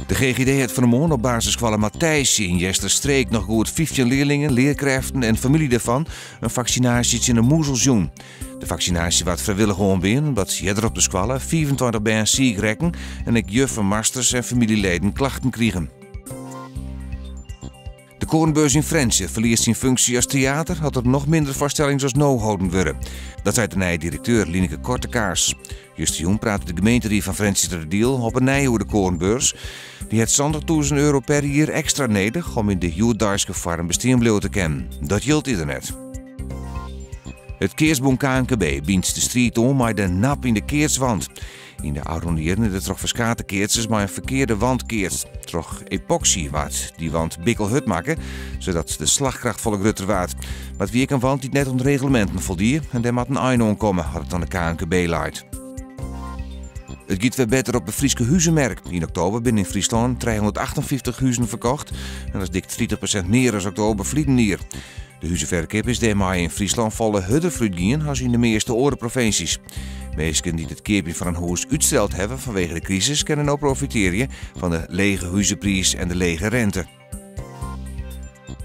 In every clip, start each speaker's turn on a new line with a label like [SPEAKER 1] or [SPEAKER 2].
[SPEAKER 1] De GGD hat fan 'e moarn op basisskoalle Matthijsje yn Easterstreek noch goed 15 learlingen, learkrêften en famylje dêrfan in faksinaasje tsjin de mûzels jûn. De faksinaasje waard frijwillich oanbean omdat earder op de skoalle 25 bern siik rekken en ek juffen, masters en famyljeleden klachten krigen. De Koornbeurs yn Frjentsjer ferliest syn funksje as teater as der noch minder foarstellings as no holden wurde. Dat seit de nije direkteur Lineke Kortekaas. Justerjûn prate de gemeenterie fan Frjentsjerteradiel op 'e nij oer de Koornbeurs. Dy hat 70.000 euro per jier ekstra nedich om yn de hjoeddeiske foarm bestean bliuwe te kinnen. Dat jild is der net. It keatsbûn KNKB bynt de striid oan mei de nap yn de keatswant. Yn de ôfrûne jierren is der troch ferskate keatsers mei in ferkearde want keatst. Troch epoksy waard dy want bikkelhurd makke, sadat de slachkracht folle grutter waard. Mar it wie ek in want dy't net oan de regleminten foldie en dêr moat in ein oan komme as it oan de KNKB leit. It giet wer better op de Fryske huzemerk. Yn oktober binne yn Fryslân 358 huzen ferkocht en dat is dik 30% mear as oktober ferliden jier. De huzeferkeap is dêrmei yn Fryslân folle hurder foarút gien as yn de measte oare provinsjes. Minsken dy't it keapjen fan in hûs útsteld hawwe fanwege de krisis kinne no profitearje fan de lege huzepriis en de lege rente.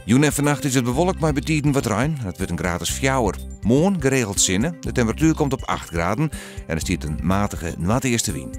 [SPEAKER 1] Jûn en fannacht is it bewolkt mei betiden wat rein. It wurdt in graad as fjouwer. Moarn geregeld sinne. De temperatuer komt op 8 graden en der stiet in matige noardeastewyn.